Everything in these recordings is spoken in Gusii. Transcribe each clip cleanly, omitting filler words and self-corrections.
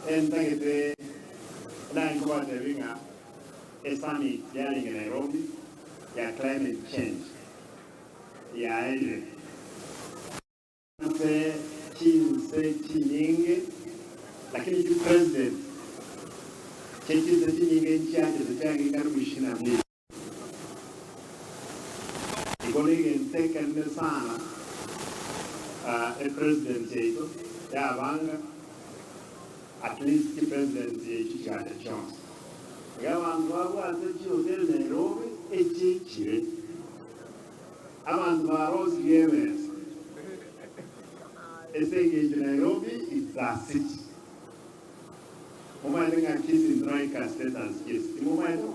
Entagete naye nkobatebie ng'a esummit yarenge Nairobi ya climate change yaerire. Ase chinse chinyinge, lakini chi president chie chinse chinyinge nchiachete chiarenge karibu ishirini na mbili. Igo negento ekenene sana epresidency yaito yabanga at least chipresidency echi chigacha chionsi. Iga abanto babwate chihoteli Nairobi echiichire, abanto barosirie emesa ase engencho Nairobi is a city. Momanyete ng'a Kisii ntoraika status Kisii, timomanyete bo?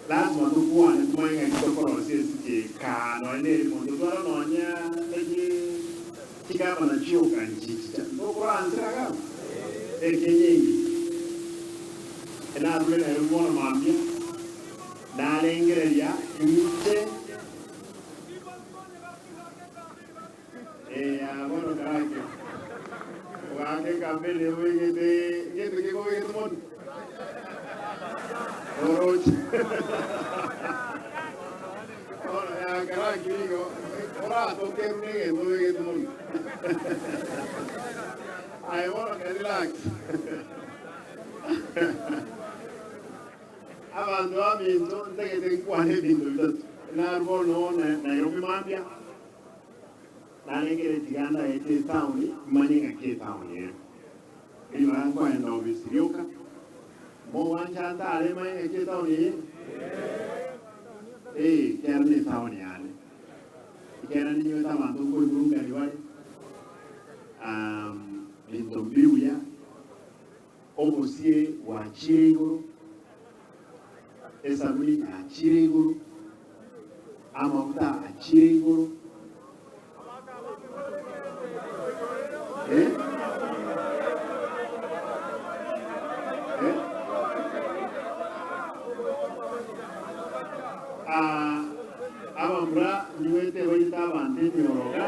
Lasima tokwane tomanye ng'aki tokorosia esiti eye kaa nonye ne erimo ntotware nonya ne chigavana chioka nchichicha ntokoransera iga abwo Ekenya eye enarure Nairobi bono mambia narengereria inche Eeh bono karake ogake ekampeni obegete ngento ki kobegete motwe oroche bono ya karake nigo oratokerwe na egento obegete motwe aye bono relax abanto baminto ntagete nkwane ebinto bitato narwo bono Nairobi mambia. Narengere tiga ndaete etaoni manye ng'aki etaoni ere. Ribaga nkoenda obisi rioka, mogwancha ntare manye ng'aki etaoni eye ere? Ee, ekiagera netaoni yane. Ekiagera ninywete abanto nkoiburungania bare, binto mbiri buya, obosie bwachire igoro, esabuni yachire igoro, amaguta achire igoro. Eh? Eh? Ah, abamura nywete baite abanto emioroga.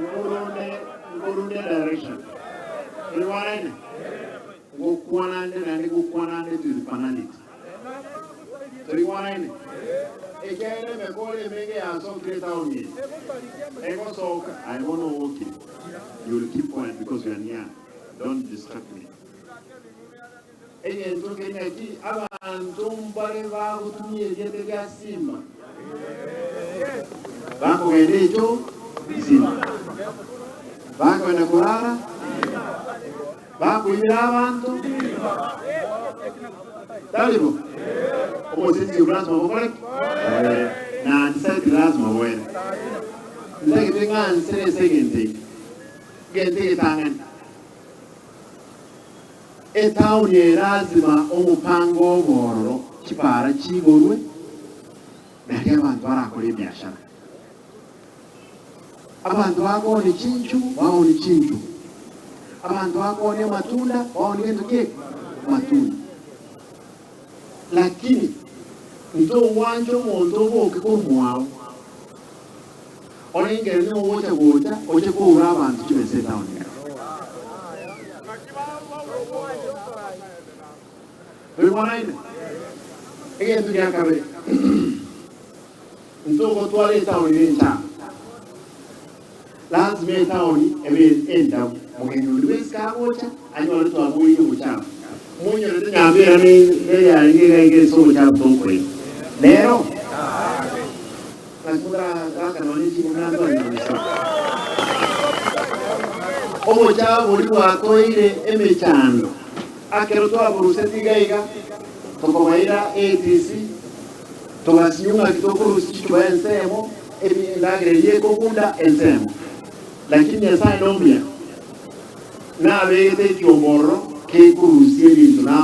Nkorunde nkorunde direction. Oigwanaine? Ngokwana nde naende ngokwana nde to the finality. Toigwanaine? Ekiagera emekoro emenge yasokire etaoni eye. Egosoka, aye bono ogokire. You will keep quiet because you are near. Don't distract me. Egento nkeri ng'aki abanto mbare bagotumia erieta ria Simba. Bakogenda echo Simba. Bakogenda korara Bakoibera abanto, tari bo? Obosensitive lasima bokore ki? Boere. Na antiseptic lasima boere. Ntagete ng'a nsere ase egento eke. Egento egetang'ani. Etaoni eye lasima omopango obe ororo, chipara chigorwe, nario abanto barakore ebiashara. Abanto bakooni chinchu, baonie chinchu, abanto bakooni amatunda, baonie gento ki? Amatunda. Lakini ntogwancha omonto oboke korwa mwao, orengere nigo ogocha gocha oche koura abanto chibesa etaoni ere. Toigwanaine? Egento gia kabere. Ntogotwara etaoni nenchara. Lasima etaoni ebe endabu. Mogeni onde bwensi kagocha, anyore twaboirie obochafu. Monyorete nyambera neyarenge iga iga ase obochafu tokoira. Nero? Naki motaragaka nonya chinguru nantware nyamisa. Obochafu boria bwatoire emechando. Akero twaboruseti iga iga, tokobaira ATC, Togasinywa ng'aki tokorusia chichuba ensemo, endagera eria ekogunda ensemo. Lakini Nyasae nomuya, nabegete ekiombe ororo kekorusia ebinto na amagoro.